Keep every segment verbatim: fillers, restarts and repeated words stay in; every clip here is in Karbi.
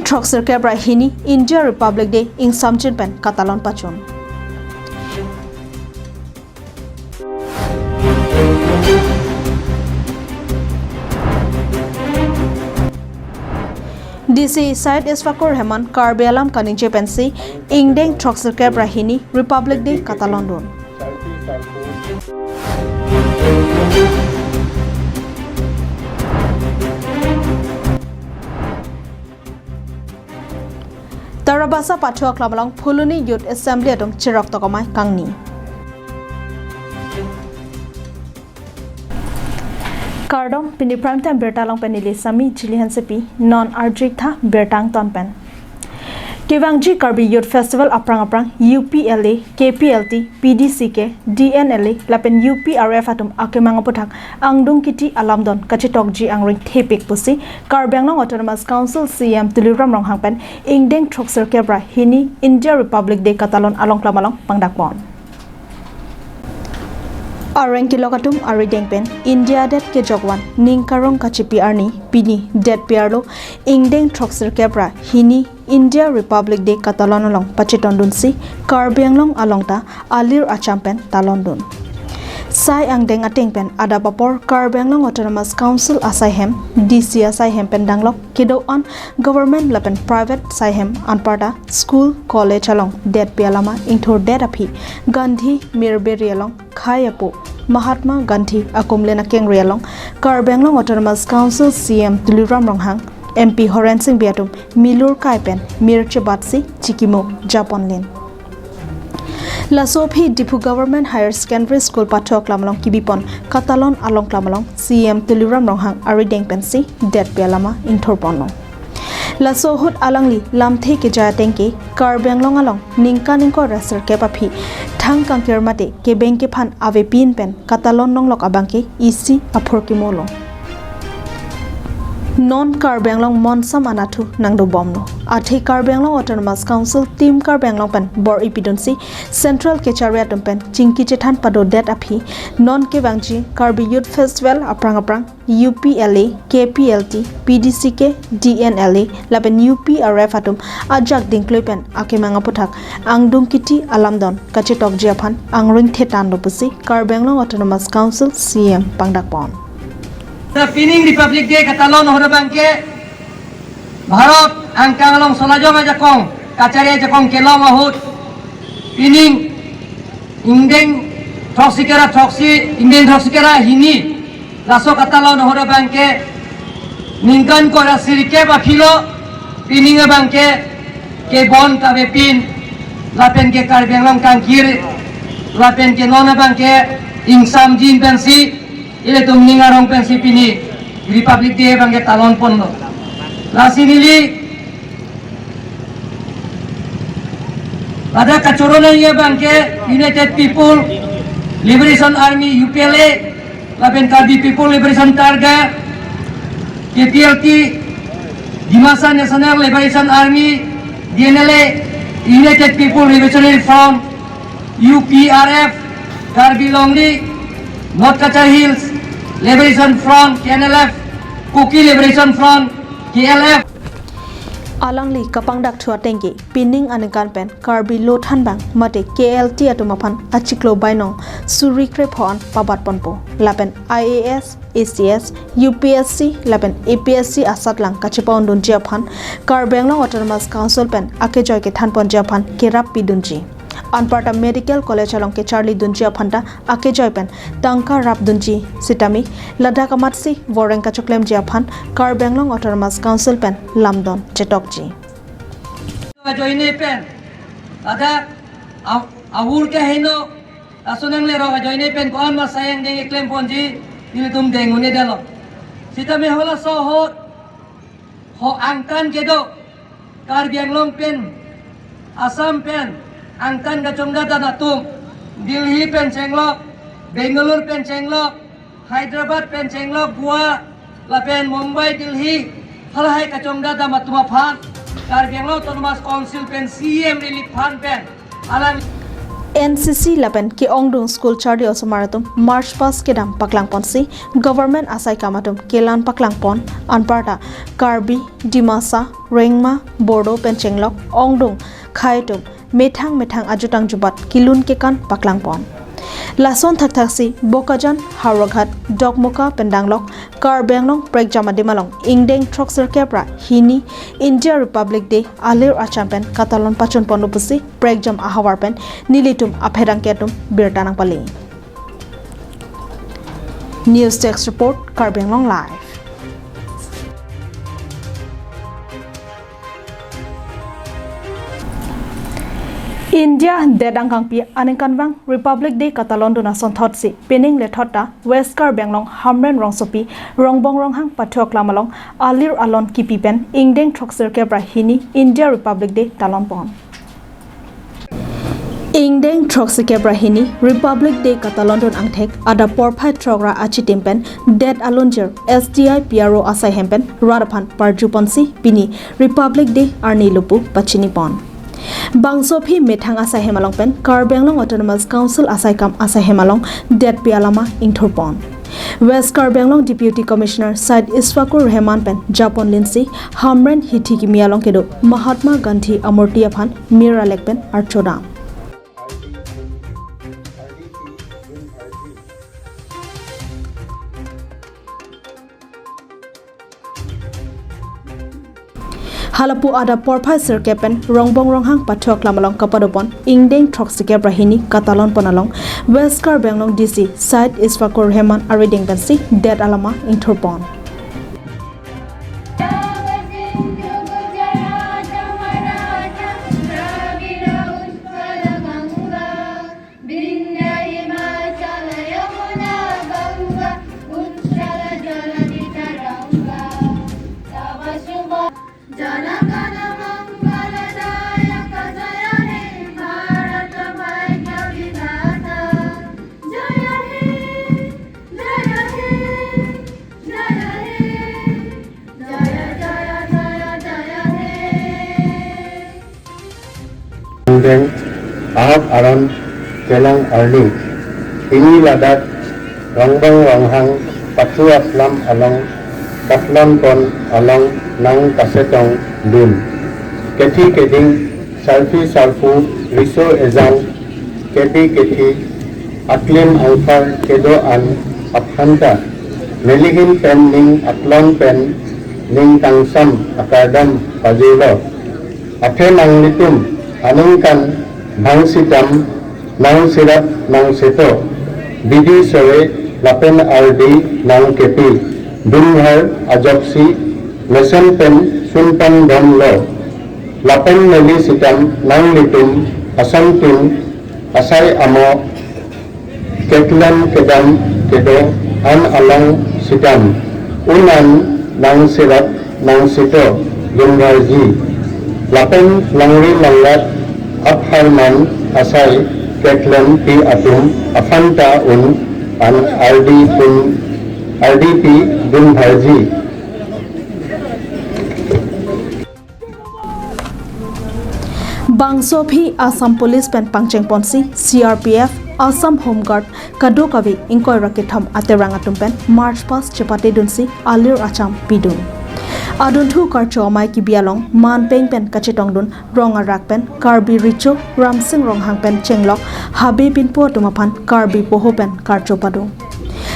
throksirkep ra hini India Republic Day ingsamjin pen katalon pachun. D C Syed Ishfakur Rahman Karbi alam kaningje pensi ingdeng throksirkep ra hini Republic Day katalondun. Tarabasa pathu aklam along Phuloni Youth Assembly atum chirok tokomai kangni. Kardom, pini Prime Time birta along pen neli Sami Jili Hansepi, non arjik tha birta angton pen. Kevangji Karbi Youth Festival aphrang aphrang U P L A, K P L T, P D C K, D N L A lapen U P R F atum akemang aputhak angdung kiti alamdon kachetokji angring thepik pusi Karbi Anglong Autonomous Council C E M Tuliram Ronghang pen ingdeng throksirkep ra hini India Republic Day katalon along klam along pangdakpon. Areng kelok atum arideng pen India det kejokvan ning karong kachipi arni pini detpi arlo ingdeng throksirkep ra hini India Republic Day katalon along pachetondunsi Karbi Anglong along ta alir acham pen talondun. Sai angdeng ateng pen adap apor Karbi Anglong Autonomous Council asaihem, D C asaihem pen danglok kedo-an government lapen private saihem anparta school, college along detpi alama ingthurdet aphi Gandhi Mirberi along khei apo Mahatma Gandhi akumlen akengri along Karbi Anglong Autonomous Council C E M Tuliram Ronghang, M P Horen Sing Bey atum milur kai pen mir chebatsi chikimo japonlin. Laso aphi Diphu Government Higher Secondary School pathu aklam along kibipon katalon along klam along C E M Tuliram Ronghang arideng pensi detpi alama ingthurponlo. Laso ahut alangli lamthe kejai ateng ke Karbi Anglong along ningkan ingkoi ra sirkep aphi thang kangkir mate kebeng kephan avepin pen katalon longlok abang ke isi aphurkimolo. Non Karbi Anglong monsam anatthu nangdobomlo. Athe Karbi Anglong Autonomous Council Team Karbi Anglong pen bor-i pidunsi Central kechari atum pen chingki chethan padodet aphi non kevangji Karbi Youth Festival aphrang aphrang U P L A, K P L T, P D C K, D N L A lapen U P R F atum ajak dingklui pen akemang aputhak angdung kiti alamdon kachetokji aphan angring thetanlo pusi Karbi Anglong Autonomous Council C E M pangdakpon. Sa pining Republic Day katalon ahut abang ke Bharat angkang along solajong ajakong, kachari ajakong kelong ahut pining ingdeng throksi kera throksi, ingdeng throksi kera hini, laso katalon ahut abang ke ningkan ingkoi ra sirkep aphilo, pining abang ke kebon kavepin, lapen ke Karbi Anglong kangkir, lapen ke non abang ke ingsamjin pensi, ilitum ning arong pensi pini Republic Day abang ke talonponlo. Lasi neli ladak kachoro nangji abang ke United People Liberation Army, U P L A, lapen Karbi People Liberation Targa, K P L T, Dimasa National Liberation Army, D N L A, United People Revolutionary Front, U P R F, Karbi Longri, North Cachar Hills Liberation Front, K N L F, Kuki Liberation Front, K L F. Alangli kapangdakthu ateng ke pining aningkan pen Karbi Lothanbang mate K L T atum aphan achiklo bainong suri krepho an pabatponpo. Lapen I A S, A C S, U P S C lapen A P S C asatlang kachepaundunji aphan Karbi Anglong Autonomous Council pen akejoi kethanponji aphan kerap pidunji. Anparta Medical College along kecharlidunji aphan ta akejoi pen tangka rapdunji sitame ladak amatsi voreng kachoklemji aphan Karbi Anglong Autonomous Council pen lamdon chetokji. Ajoine pen ladak a-, avur ke heno, laso nangle rok ajoine pen ko-an ma sayang deng eklemponji, nelitum deng un-edetlo. Sitame halaso ahut ho angtan kedo Karbi Anglong pen, Assam pen angtan kachongdat atum, Delhi pen chenglok, Bangalore pen chenglok, Hyderabad pen chenglok, Goa lapen Mumbai, Delhi, halahai kachongdat atum aphan Karbi Anglong Autonomous Council pen C E M Relief Fund pen alang. N C C lapen ke-ongdung school charli osomar atum March past kedam paklangponsi government asaikam atum kelang paklangpon, anparta Karbi, Dimasa, Rengma, Bodo pen chenglok ongdung khei atum methang methang ajutang jubat kelun kekan paklangpon. Lason thakthaksi Bokajan, Howraghat, Dokmoka pen danglok Karbi Anglong prekjam adim along ingdeng throksirkep ra hini India Republic Day alir acham pen katalon pachunpon pusi prekjam ahavar pen nelitum aphedang ketum birta nangpali. News Desk Report, Karbi Anglong Live. India det angkangpi aningkanvang Republic Day katalondun asonthotsi pining lethot ta West Karbi Anglong Hamren rongsopi Rongbong Ronghang pathu aklam along alir alon kipi pen ingdeng throksirkep ra hini India Republic Day talonpon. Ingdeng throksirkep ra hini Republic Day katalondun angthek adap porphai throk ra achitim pen det alonjir S D I P R O asai hem pen rat aphan parjuponsi pini Republic Day arni lupu pachinipon. Bangso aphi methang asai hem along pen Karbi Anglong Autonomous Council asaikam asai hem along detpi alama ingthurpon. West Karbi Anglong Deputy Commissioner Syed Isfakur Rahman pen japon linsi Hamren hithi kimi along kedo Mahatma Gandhi amurti aphan mir alek pen archodam. Halapu adap porphai sirkep pen Rongbong Ronghang pathu aklam along kapadopon ingdeng throksirkep ra hini katalonpon along West Karbi Anglong D C Syed Isfakur Rahman arideng pensi det alama ingthurpon. Ingdeng ahok aron kelong arni pini ladak Rongbong Ronghang pathu aklam along katalonpon along nang kasetongdun. Kethi keding, sarpi sarpo, riso ejang, kebi kethi, aklim angphar kedo-an aphanta nelihin pen ning aklong pen ning kangsam akardom pajirlo. Athe nanglitum aningkanvang sitam nang sirap nang seto, bidi sore lapen ardi nang kepi dunbhar ajoksi mesen pen sunpon bomlo. Lapen neli sitam nanglitum asontin asai amo keklem kedam kedo-an along sitam un-an nang sirap nang seto dunbharji. Lapen langri langrat apharman asai keklempi atum aphanta un-an ardi pun ardipi dunbharji. Bangso aphi Assam Police pen pangchengponsi C R P F, Assam Home Guard kadokave ingkoi ra kethom aterang atum pen march past chepatedunsi alir acham pidun. Adunthu karcho amei kibi along manpeng pen kachetongdun rong arak pen Karbi Recho Ramsing Ronghang pen chenglok Habe Pinpo atum aphan Karbi Poho pen karcho pado.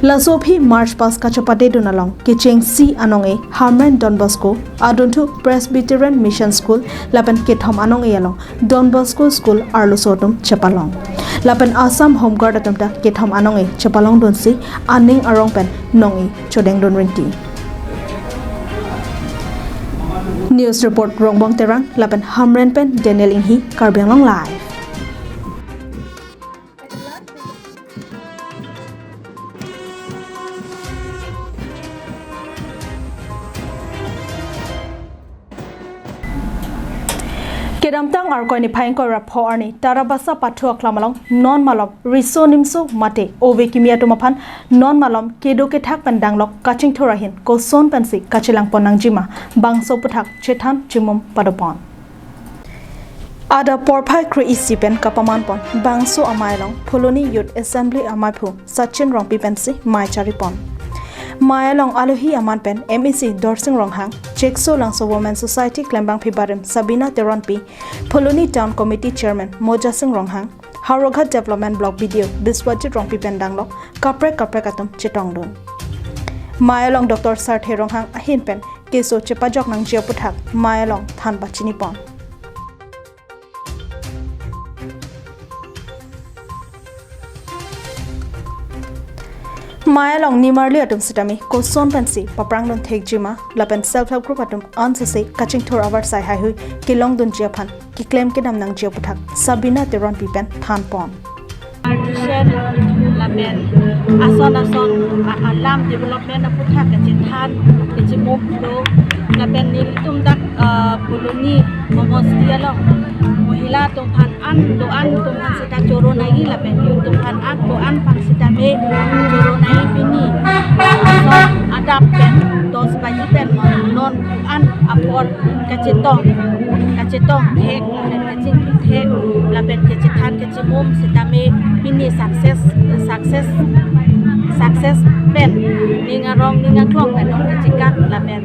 Laso aphi march past kachepatedun along kechengsi anong-e Hamren Don Bosco, adunthu Presbyterian Mission School lapen kethom anong-e along Don Bosco School arloso atum chepalong. Lapen Assam Home Guard atum ta kethom anong-e chepalongdunsi aning arong pen nong-e chodengdun rinti. News report Rongbong Terang lapen Hamren pen Daniel Inghi, Karbi Anglong Live. Kedamtang Arkoi niphai ingkoi ra pho arni Tarabasa pathu aklam along non malom riso nimso mate ove kimi atum aphan non malom kedo kethak pen danglok kachingthur ahin koson pensi kachelangpon nangjima bangso aphuthak chethan chimum padopon. Adap porphai kre-isi pen kapaman pon bangso amei along Phuloni Youth Assembly amaiphu Sachin Rongpi pensi mei chari pon. Mei along alohi aman pen M A C Dorsing Ronghang, Chekso Langso Women Society klembangpi barim Sabina Teronpi, Phuloni Town Committee Chairman Mojasing Ronghang, Howraghat Development Block B D O Biswajit Rongpi pen danglok kaprek kaprek atum chetongdun. Mei along Doctor Sarthe Ronghang ahin pen keso chepajok nangji aputhak mei along than pachini pon. Mei along nimarli atum sitame koson pensi paprangdun thekjima lapen self help group atum ansose kachingthur avarsai haihui kelongdunji aphan keklem kedam nangji aputhak Sabina Teronpi pen than pon. Artisan lapen ason ason a-, alam development aputhak kachethan kachemum do lapen nelitum dak, ah, Phuloni Momosti along mohila atum aphan an do-an atum aphan seta choro nai lapen youth atum aphan an do-an aphan seta me choro nai pini. Ason adap pen dos baji pen non an apor kachetong, kachetong thek lapen kachingki thek lapen kachethan kachemum seta me pini success, success, success pen ning arong ning aklong pen non kachekak lapen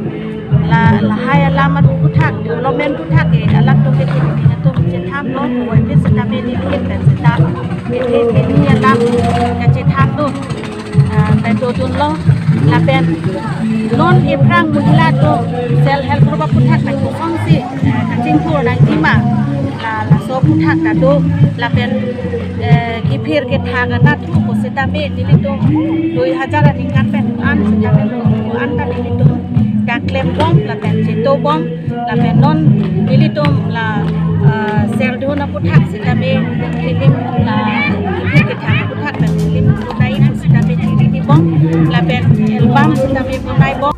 la, lahai alam atum aputhak, development aputhak ke alangtum ke ning atum chethan lo, wai pis seta me ning pen seta ke ning alam kachethan lo. Ah, pen dodunlo lapen non ephrang mohila atum self help group aputhak pen kosonsi, ah, kachingthur nangjima la, laso aputhak ta do lapen, eh, kiphir kethak anat thu ko seta me nelitum dui hajar aningkan pen an seta me ko an ta nelitum dak klem bom lapen cheto bom. Lapen non nelitum la, ah, serdun aputhak seta me film la kiphir kethak aputhak pen film bonai seta me chiri di bom lapen album seta me bonai bom.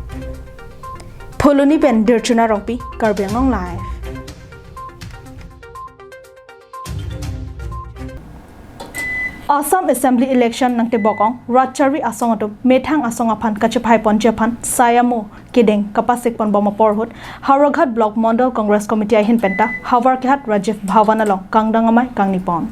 Phuloni pen Dirchuna Rongpi, Karbi Anglong Live. Assam Assembly election nangtebok ong, rat chari asong atum methang asong aphan kachephai ponji aphan sai amo kedeng kapasik pon bom apor ahut Howraghat Block Mondol Congress Committee ahin penta Howraghat Rajiv Bhavan along kangdang amei kangni pon.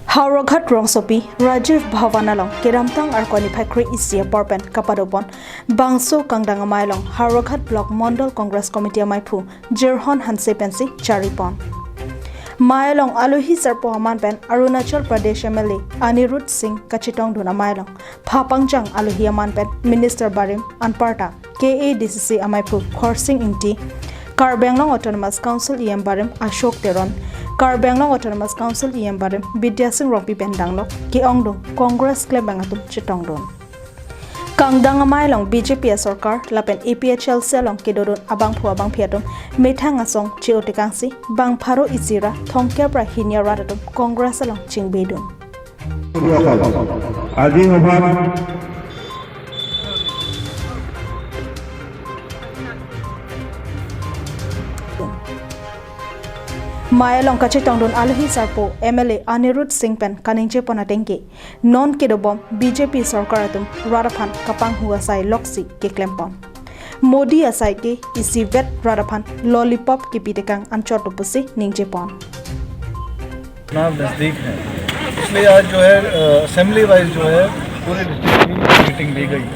Howraghat rongsopi Rajiv Bhavan along kedamtang Arkoi niphai kre-isi apor pen kapado pon bangso kangdang amei along Howraghat Block Mondol Congress Committee amaiphu Jirhon Hanse pensi chari pon. Mei along alohi sarpo aman pen Arunachal Pradesh M L A Anirudh Singh kachetongdun amei along phapangjang alohi aman pen Minister barim anparta K A D C C amaiphu Khorsing Ingti, Karbi Anglong Autonomous Council E M barim Ashok Teron, Karbi Anglong Autonomous Council E M barim Bidya Sing Rongpi pen danglok ke-ongdung Congress klembang atum chetongdun. Kangdang amei along B J P asorkar lapen A P H L C along kedodun abangphu abangphi atum methang asong che-o tekangsi bang pharo isi ra thomkep ra hini arat atum Congress along chingbedun. আজি সভাত Mei along kachetongdun alohi sarpo M L A Anirudh Singh pen kaningje pon atengke, non kedobom B J P sorkar atum rat aphan kapanghu asai loksi keklem pon. Modi asai ke isivet rat aphan lollipop kepi tekang anchot do pusi ningje pon. चुनाव नजदीक है, इसलिए आज जो है assembly wise जो है पूरे डिस्ट्रिक्ट की मीटिंग ली गई।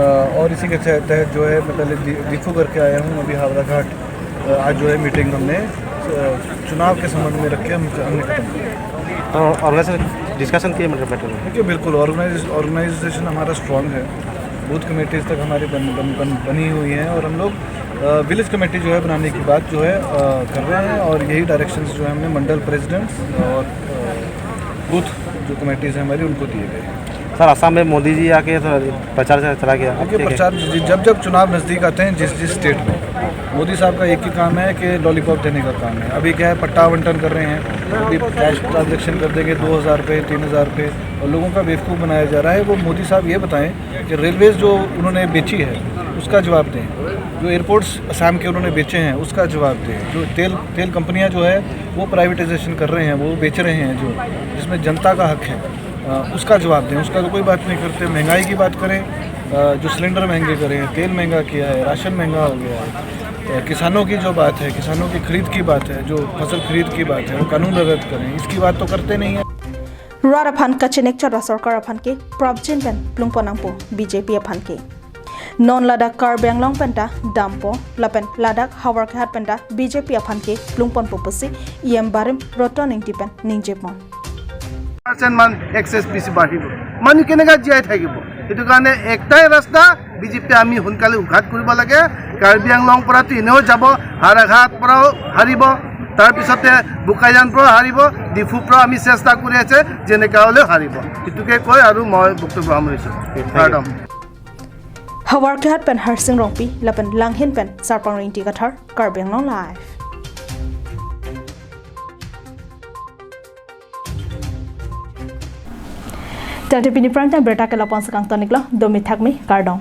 अ, और इसी के तहत जो है मैं पहले दीफू करके आया हूँ, अभी हावड़ा घाट। अ, आज जो है मीटिंग हमने चुनाव के संबंध में रख के हम हमने खत्म किया। तो ऑर्गेनाइजेशन डिस्कशन किए मतलब बैठक में? देखिए, बिल्कुल ऑर्गेनाइज ऑर्गेनाइजेशन हमारा स्ट्रांग है। बूथ कमेटीज तक हमारी बन, बन, बन, बनी हुई है और हम लोग विलेज कमेटी जो है बनाने की बात जो है कर रहे हैं और यही डायरेक्शंस जो है हमने मंडल प्रेसिडेंट्स और बूथ जो कमेटीज हैं हमारी उनको दिए गए हैं। सर, आसाम में मोदी जी आके प्रचार चला गया। देखिए, प्रचार जब जब चुनाव नज़दीक आते हैं जिस जिस स्टेट में, मोदी साहब का एक ही काम है कि लॉलीपॉप देने का काम है। अभी क्या है, पट्टा आवंटन कर रहे हैं, अभी कैश ट्रांजेक्शन कर देंगे दो हज़ार पे, तीन हज़ार पे, और लोगों का बेवकूफ़ बनाया जा रहा है। वो मोदी साहब ये बताएं कि रेलवेज जो उन्होंने बेची है उसका जवाब दें, जो एयरपोर्ट्स असम के उन्होंने बेचे हैं उसका जवाब दें, जो तेल तेल कंपनियां जो है वो प्राइवेटाइजेशन कर रहे हैं, वो बेच रहे हैं, जो जिसमें जनता का हक है उसका जवाब दें। उसका तो कोई बात नहीं करते। महंगाई की बात करें, जो सिलेंडर महंगे करें, तेल महंगा किया है, राशन महंगा हो गया है, किसानों की जो बात है, किसानों की खरीद की बात है, जो फसल खरीद की बात है, वो कानून रद्द करें, इसकी बात तो करते नहीं है। Rat aphan kachenek chot ra sorkar aphan ke prapjin pen plungpon nangpo B J P aphan ke. Non ladak Karbi Anglong penta dampo lapen ladak Howraghat penta B J P aphan ke plungponpo pusi E M barim Roton Engti pen ningjepon. Percent মান X S P C বাঢ়িব, মানুহ কেনেকৈ জীয়াই থাকিব? সেইটো কাৰণে একটাই ৰাস্তা, বি জে পি আমি সোনকালে উৎখাত কৰিব লাগে। কাৰ্বি আংলং পৰাতো এনেও যাব, হাৰাঘাট পৰাও হাৰিব, তাৰপিছতে বোকাজান পৰাও হাৰিব, ডিফু পৰাও আমি চেষ্টা কৰি আছে, যেনেকা হ'লেও হাৰিব। সেইটোকে কৈ আৰু মই বক্তব্য সামৰিছোঁ। Kardom. Howraghat pen Harsing Rongpi lapen Langhin pen Sarpang Ingti Kathar, Karbi Anglong Live. Tadi pini prime time berita ke lapu-an si kangton-iklo, domi thakmi, kardom.